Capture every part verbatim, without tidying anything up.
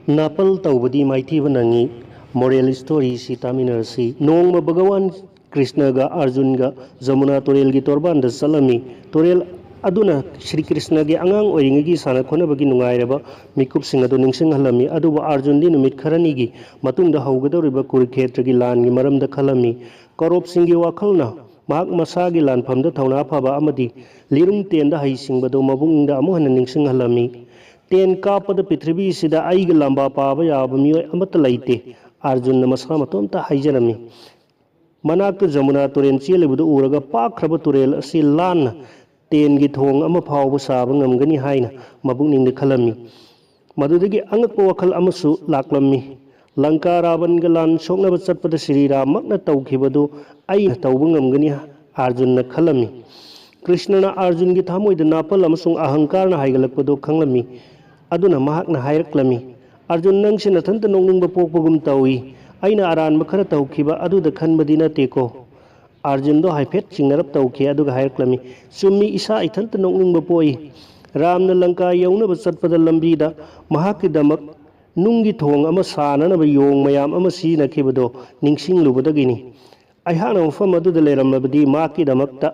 ꯅꯥꯄꯜ ꯇꯧꯕꯗꯤ ꯃꯥꯏꯊꯤꯕ ꯅꯪꯉꯤ꯫ Moral story ꯁꯤ ꯇꯥꯃꯤꯟꯅꯔꯁꯤ꯫ ꯅꯣꯡꯃ ꯚꯒꯋꯥꯟ ꯀ꯭ꯔꯤꯁꯅꯒ ꯑꯥꯔꯖꯨꯟꯒ ꯖꯃꯨꯅꯥ ꯇꯨꯔꯦꯜꯒꯤ ꯇꯣꯔꯕꯥꯟꯗ ꯆꯠꯂꯝꯃꯤ꯫ ꯇꯨꯔꯦꯜ ꯑꯗꯨꯅ ꯁ꯭ꯔꯤ ꯀ꯭ꯔꯤꯁꯅꯒꯤ ꯑꯉꯥꯡ ꯑꯣꯏꯔꯤꯉꯩꯒꯤ ꯁꯥꯟꯅ ꯈꯣꯠꯅꯕꯒꯤ ꯅꯨꯡꯉꯥꯏꯔꯕ ꯃꯤꯀꯨꯞꯁꯤꯡ ꯑꯗꯨ ꯅꯤꯡꯁꯤꯡꯍꯜꯂꯝꯃꯤ꯫ ꯑꯗꯨꯕꯨ ꯑꯥꯔꯖꯨꯟꯗꯤ ꯅꯨꯃꯤꯠ ꯈꯔꯅꯤꯒꯤ ꯃꯇꯨꯡꯗ ꯍꯧꯒꯗꯧꯔꯤꯕ ꯀꯨꯔꯨꯈꯦꯇ꯭ꯔꯒꯤ ꯂꯥꯟꯒꯤ ꯃꯔꯝꯗ ꯈꯜꯂꯝꯃꯤ꯫ ꯀꯧꯔꯕꯁꯤꯡꯒꯤ ꯋꯥꯈꯜꯅ ꯃꯍꯥꯛ ꯃꯁꯥꯒꯤ ꯂꯥꯟꯐꯝꯗ ꯊꯧꯅꯥ ꯐꯕ ꯑꯃꯗꯤ ꯂꯤꯔꯨꯡ ꯇꯦꯟꯗ ꯍꯩꯁꯤꯡꯕꯗꯨ ꯃꯕꯨꯛꯅꯤꯡꯗ ꯑꯃꯨꯛ ꯍꯟꯅ ꯅꯤꯡꯁꯤꯡꯍꯜꯂꯝꯃꯤ꯫ ꯇꯦꯟ ꯀꯥꯞꯄꯗ ꯄ꯭ꯔꯤꯊꯤꯕꯤꯁꯤꯗ ꯑꯩꯒ ꯂꯥꯝꯕꯥ ꯄꯥꯕ ꯌꯥꯕ ꯃꯤꯑꯣꯏ ꯑꯃꯠꯇ ꯂꯩꯇꯦ, ꯑꯥꯔꯖꯨꯟꯅ ꯃꯁꯥ ꯃꯇꯣꯝꯇ ꯍꯥꯏꯖꯔꯝꯃꯤ꯫ ꯃꯅꯥꯛꯇ ꯖꯃꯨꯅꯥ ꯇꯨꯔꯦꯜ ꯆꯦꯜꯂꯤꯕꯗꯨ ꯎꯔꯒ ꯄꯥꯛꯈ꯭ꯔꯕ ꯇꯨꯔꯦꯜ ꯑꯁꯤ ꯂꯥꯟꯅ ꯇꯦꯟꯒꯤ ꯊꯣꯡ ꯑꯃ ꯐꯥꯎꯕ ꯁꯥꯕ ꯉꯝꯒꯅꯤ ꯍꯥꯏꯅ ꯃꯕꯨꯛꯅꯤꯡꯗ ꯈꯜꯂꯝꯃꯤ꯫ ꯃꯗꯨꯗꯒꯤ ꯑꯉꯛꯄ ꯋꯥꯈꯜ ꯑꯃꯁꯨ ꯂꯥꯛꯂꯝꯃꯤ꯫ ꯂꯪꯀꯥ ꯔꯥꯕꯟꯒ ꯂꯥꯟ ꯁꯣꯛꯅꯕ ꯆꯠꯄꯗ ꯁ꯭ꯔꯤ ꯔꯥꯝꯃꯛꯅ ꯇꯧꯈꯤꯕꯗꯨ ꯑꯩꯅ ꯇꯧꯕ ꯉꯝꯒꯅꯤ, ꯑꯥꯔꯖꯨꯟꯅ ꯈꯜꯂꯝꯃꯤ꯫ ꯀ꯭ꯔꯤꯁꯅꯅ ꯑꯥꯔꯖꯨꯟꯒꯤ ꯊꯃꯣꯏꯗ ꯅꯥꯄꯜ ꯑꯃꯁꯨꯡ ꯑꯍꯪꯀꯥꯔꯅ ꯍꯥꯏꯒꯠꯂꯛꯄꯗꯨ ꯈꯪꯂꯝꯃꯤ꯫ ꯑꯗꯨꯅ ꯃꯍꯥꯛꯅ ꯍꯥꯏꯔꯛꯂꯝꯃꯤ, "ꯑꯥꯔꯖꯨꯟ, ꯅꯪꯁꯦ ꯅꯊꯟꯇ ꯅꯣꯛꯅꯤꯡꯕ ꯄꯣꯛꯄꯒꯨꯝ ꯇꯧꯏ꯫ ꯑꯩꯅ ꯑꯔꯥꯟꯕ ꯈꯔ ꯇꯧꯈꯤꯕ ꯑꯗꯨꯗ ꯈꯟꯕꯗꯤ ꯅꯠꯇꯦꯀꯣ?" ꯑꯥꯔꯖꯨꯟꯗꯣ ꯍꯥꯏꯐꯦꯠ ꯆꯤꯡꯅꯔꯞ ꯇꯧꯈꯤ, ꯑꯗꯨꯒ ꯍꯥꯏꯔꯛꯂꯝꯃꯤ, "ꯆꯨꯝꯃꯤ, ꯏꯁꯥ ꯏꯊꯟꯇ ꯅꯣꯛꯅꯤꯡꯕ ꯄꯣꯛꯏ꯫ ꯔꯥꯝꯅ ꯂꯪꯀꯥ ꯌꯧꯅꯕ ꯆꯠꯄꯗ ꯂꯝꯕꯤꯗ ꯃꯍꯥꯛꯀꯤꯗꯃꯛ ꯅꯨꯡꯒꯤ ꯊꯣꯡ ꯑꯃ ꯁꯥꯅꯅꯕ ꯌꯣꯡ ꯃꯌꯥꯝ ꯑꯃ ꯁꯤꯖꯤꯟꯅꯈꯤꯕꯗꯣ ꯅꯤꯡꯁꯤꯡꯂꯨꯕꯗꯒꯤꯅꯤ꯫ ꯑꯩꯍꯥꯛꯅ ꯃꯐꯝ ꯑꯗꯨꯗ ꯂꯩꯔꯝꯂꯕꯗꯤ ꯃꯍꯥꯛꯀꯤꯗꯃꯛꯇ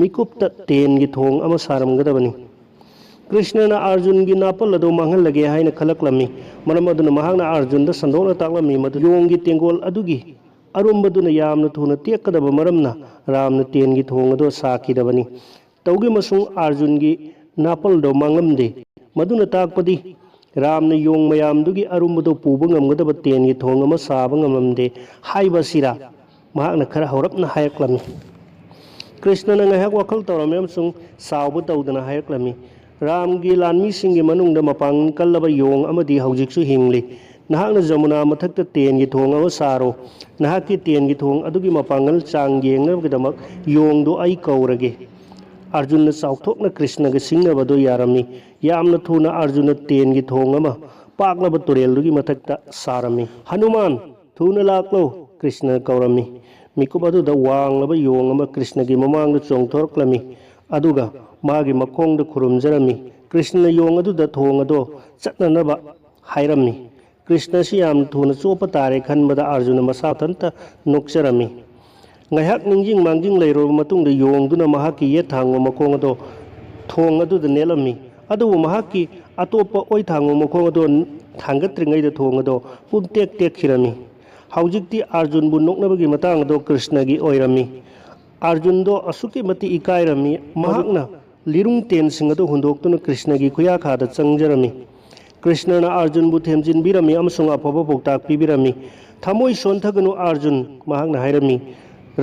ꯃꯤꯀꯨꯞꯇ ꯇꯦꯟꯒꯤ ꯊꯣꯡ ꯑꯃ ꯁꯥꯔꯝꯒꯗꯕꯅꯤ꯫" ꯀ꯭ꯔꯤꯁꯅꯅ ꯑꯥꯔꯖꯨꯟꯒꯤ ꯅꯥꯄꯜ ꯑꯗꯨ ꯃꯥꯡꯍꯜꯂꯒꯦ ꯍꯥꯏꯅ ꯈꯜꯂꯛꯂꯝꯃꯤ꯫ ꯃꯔꯝ ꯑꯗꯨꯅ ꯃꯍꯥꯛꯅ ꯑꯥꯔꯖꯨꯟꯗ ꯁꯟꯗꯣꯛꯅ ꯇꯥꯛꯂꯝꯃꯤ ꯃꯗꯨ ꯌꯣꯡꯒꯤ ꯇꯦꯡꯒꯣꯜ ꯑꯗꯨꯒꯤ ꯑꯔꯨꯝꯕꯗꯨꯅ ꯌꯥꯝꯅ ꯊꯨꯅ ꯇꯦꯛꯀꯗꯕ ꯃꯔꯝꯅ ꯔꯥꯝꯅ ꯇꯦꯟꯒꯤ ꯊꯣꯡ ꯑꯗꯨ ꯁꯥꯈꯤꯗꯕꯅꯤ꯫ ꯇꯧꯒꯤꯃꯁꯨꯡ ꯑꯥꯔꯖꯨꯟꯒꯤ ꯅꯥꯄꯜꯗꯣ ꯃꯥꯡꯂꯝꯗꯦ꯫ ꯃꯗꯨꯅ ꯇꯥꯛꯄꯗꯤ ꯔꯥꯝꯅ ꯌꯣꯡ ꯃꯌꯥꯝꯗꯨꯒꯤ ꯑꯔꯨꯝꯕꯗꯣ ꯄꯨꯕ ꯉꯝꯒꯗꯕ ꯇꯦꯟꯒꯤ ꯊꯣꯡ ꯑꯃ ꯁꯥꯕ ꯉꯝꯂꯝꯗꯦ ꯍꯥꯏꯕ ꯑꯁꯤꯔꯥ? ꯃꯍꯥꯛꯅ ꯈꯔ ꯍꯧꯔꯞꯅ ꯍꯥꯏꯔꯛꯂꯝꯃꯤ꯫ ꯀ꯭ꯔꯤꯁꯅꯅ ꯉꯥꯏꯍꯥꯛ ꯋꯥꯈꯜ ꯇꯧꯔꯝꯃꯤ ꯑꯃꯁꯨꯡ ꯁꯥꯎꯕ ꯇꯧꯗꯅ ꯍꯥꯏꯔꯛꯂꯝꯃꯤ, "ꯔꯥꯝꯒꯤ ꯂꯥꯟꯃꯤꯁꯤꯡꯒꯤ ꯃꯅꯨꯡꯗ ꯃꯄꯥꯡꯒꯜ ꯀꯜꯂꯕ ꯌꯣꯡ ꯑꯃꯗꯤ ꯍꯧꯖꯤꯛꯁꯨ ꯍꯤꯡꯂꯤ꯫ ꯅꯍꯥꯛꯅ ꯖꯃꯨꯅꯥ ꯃꯊꯛꯇ ꯇꯦꯟꯒꯤ ꯊꯣꯡ ꯑꯃ ꯁꯥꯔꯣ꯫ ꯅꯍꯥꯛꯀꯤ ꯇꯦꯟꯒꯤ ꯊꯣꯡ ꯑꯗꯨꯒꯤ ꯃꯄꯥꯡꯒꯜ ꯆꯥꯡ ꯌꯦꯡꯅꯕꯒꯤꯗꯃꯛ ꯌꯣꯡꯗꯨ ꯑꯩ ꯀꯧꯔꯒꯦ꯫" ꯑꯥꯔꯖꯨꯟꯅ ꯆꯥꯎꯊꯣꯛꯅ ꯀ꯭ꯔꯤꯁꯅꯒ ꯁꯤꯡꯅꯕꯗꯨ ꯌꯥꯔꯝꯃꯤ꯫ ꯌꯥꯝꯅ ꯊꯨꯅ ꯑꯥꯔꯖꯨꯟꯅ ꯇꯦꯟꯒꯤ ꯊꯣꯡ ꯑꯃ ꯄꯥꯛꯂꯕ ꯇꯨꯔꯦꯜꯗꯨꯒꯤ ꯃꯊꯛꯇ ꯁꯥꯔꯝꯃꯤ꯫ "ꯍꯅꯨꯃꯥꯟ, ꯊꯨꯅ ꯂꯥꯛꯂꯣ!" ꯀ꯭ꯔꯤꯁꯅꯅ ꯀꯧꯔꯝꯃꯤ꯫ ꯃꯤꯀꯨꯞ ꯑꯗꯨꯗ ꯋꯥꯡꯂꯕ ꯌꯣꯡ ꯑꯃ ꯀ꯭ꯔꯤꯁꯅꯒꯤ ꯃꯃꯥꯡꯗ ꯆꯣꯡꯊꯣꯔꯛꯂꯝꯃꯤ, ꯑꯗꯨꯒ ꯃꯥꯒꯤ ꯃꯈꯣꯡꯗ ꯈꯨꯔꯨꯝꯖꯔꯝꯃꯤ꯫ ꯀ꯭ꯔꯤꯁꯅꯅ ꯌꯣꯡ ꯑꯗꯨꯗ ꯊꯣꯡ ꯑꯗꯣ ꯆꯠꯅꯅꯕ ꯍꯥꯏꯔꯝꯃꯤ꯫ ꯀ꯭ꯔꯤꯁꯅꯁꯤ ꯌꯥꯝ ꯊꯨꯅ ꯆꯣꯞꯄ ꯇꯥꯔꯦ ꯈꯟꯕꯗ ꯑꯥꯔꯖꯨꯅ ꯃꯁꯥ ꯃꯊꯟꯇ ꯅꯣꯛꯆꯔꯝꯃꯤ꯫ ꯉꯥꯏꯍꯥꯛ ꯅꯤꯡꯁꯤꯡ ꯃꯥꯡꯖꯤꯡ ꯂꯩꯔꯨꯔꯕ ꯃꯇꯨꯡꯗ ꯌꯣꯡꯗꯨꯅ ꯃꯍꯥꯛꯀꯤ ꯌꯦꯠ ꯊꯥꯡꯕ ꯃꯈꯣꯡ ꯑꯗꯣ ꯊꯣꯡ ꯑꯗꯨꯗ ꯅꯦꯠꯂꯝꯃꯤ꯫ ꯑꯗꯨꯕꯨ ꯃꯍꯥꯛꯀꯤ ꯑꯇꯣꯞꯄ ꯑꯣꯏ ꯊꯥꯡꯕ ꯃꯈꯣꯡ ꯑꯗꯣ ꯊꯥꯡꯒꯠꯇ꯭ꯔꯤꯉꯩꯗ ꯊꯣꯡ ꯑꯗꯣ ꯄꯨꯝꯇꯦꯛ ꯇꯦꯛꯈꯤꯔꯝꯃꯤ꯫ ꯍꯧꯖꯤꯛꯇꯤ ꯑꯥꯔꯖꯨꯟꯕꯨ ꯅꯣꯛꯅꯕꯒꯤ ꯃꯇꯥꯡ ꯑꯗꯣ ꯀ꯭ꯔꯤꯁꯅꯒꯤ ꯑꯣꯏꯔꯝꯃꯤ꯫ ꯑꯥꯔꯖꯨꯟꯗꯣ ꯑꯁꯨꯛꯀꯤ ꯃꯇꯤꯛ ꯏꯀꯥꯏꯔꯝꯃꯤ, ꯃꯍꯥꯛꯅ ꯂꯤꯔꯨꯡ ꯇꯦꯟꯁꯤꯡ ꯑꯗꯨ ꯍꯨꯟꯗꯣꯛꯇꯨꯅ ꯀ꯭ꯔꯤꯁꯅꯒꯤ ꯈꯨꯌꯥꯈꯥꯗ ꯆꯪꯖꯔꯝꯃꯤ꯫ ꯀ꯭ꯔꯤꯁꯅꯅ ꯑꯥꯔꯖꯨꯟꯕꯨ ꯊꯦꯝꯖꯤꯟꯕꯤꯔꯝꯃꯤ ꯑꯃꯁꯨꯡ ꯑꯐꯕ ꯄꯥꯎꯇꯥꯛ ꯄꯤꯕꯤꯔꯝꯃꯤ꯫ "ꯊꯃꯣꯏ ꯁꯣꯟꯊꯒꯅꯨ ꯑꯥꯔꯖꯨꯟ", ꯃꯍꯥꯛꯅ ꯍꯥꯏꯔꯝꯃꯤ꯫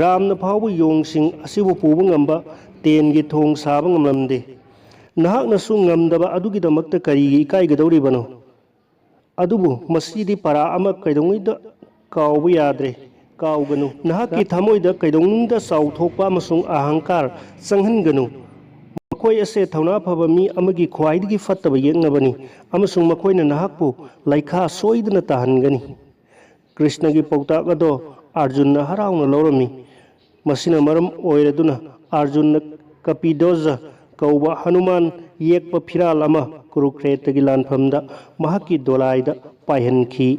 "ꯔꯥꯝꯅ ꯐꯥꯎꯕ ꯌꯣꯡꯁꯤꯡ ꯑꯁꯤꯕꯨ ꯄꯨꯕ ꯉꯝꯕ ꯇꯦꯟꯒꯤ ꯊꯣꯡ ꯁꯥꯕ ꯉꯝꯂꯝꯗꯦ꯫ ꯅꯍꯥꯛꯅꯁꯨ ꯉꯝꯗꯕ ꯑꯗꯨꯒꯤꯗꯃꯛꯇ ꯀꯔꯤꯒꯤ ꯏꯀꯥꯏꯒꯗꯧꯔꯤꯕꯅꯣ? ꯑꯗꯨꯕꯨ ꯃꯁꯤꯗꯤ ꯄꯔꯥ ꯑꯃ ꯀꯩꯗꯧꯉꯩꯗ ꯀꯥꯎꯕ ꯌꯥꯗ꯭ꯔꯦ꯫ ꯀꯥꯎꯒꯅꯨ꯫ ꯅꯍꯥꯛꯀꯤ ꯊꯃꯣꯏꯗ ꯀꯩꯗꯧꯅꯨꯡꯗ ꯆꯥꯎꯊꯣꯛꯄ ꯑꯃꯁꯨꯡ ꯑꯍꯪꯀꯥꯔ ꯆꯪꯍꯟꯒꯅꯨ꯫ ꯃꯈꯣꯏ ꯑꯁꯦ ꯊꯧꯅꯥ ꯐꯕ ꯃꯤ ꯑꯃꯒꯤ ꯈ꯭ꯋꯥꯏꯗꯒꯤ ꯐꯠꯇꯕ ꯌꯦꯛꯅꯕꯅꯤ, ꯑꯃꯁꯨꯡ ꯃꯈꯣꯏꯅ ꯅꯍꯥꯛꯄꯨ ꯂꯩꯈꯥ ꯁꯣꯏꯗꯅ ꯇꯥꯍꯟꯒꯅꯤ꯫" ꯀ꯭ꯔꯤꯁꯅꯒꯤ ꯄꯥꯎꯇꯥꯛ ꯑꯗꯣ ꯑꯥꯔꯖꯨꯟꯅ ꯍꯔꯥꯎꯅ ꯂꯧꯔꯝꯃꯤ꯫ ꯃꯁꯤꯅ ꯃꯔꯝ ꯑꯣꯏꯔꯗꯨꯅ ꯑꯥꯔꯖꯨꯟꯅ ꯀꯄꯤꯙ꯭ꯋꯖ ꯀꯧꯕ ꯍꯅꯨꯃꯥꯟ ꯌꯦꯛꯄ ꯐꯤꯔꯥꯜ ꯑꯃ ꯀꯨꯔꯨꯈ꯭ꯔꯦꯇꯒꯤ ꯂꯥꯟꯐꯝꯗ ꯃꯍꯥꯛꯀꯤ ꯗꯣꯂꯥꯏꯗ ꯄꯥꯏꯍꯟꯈꯤ꯫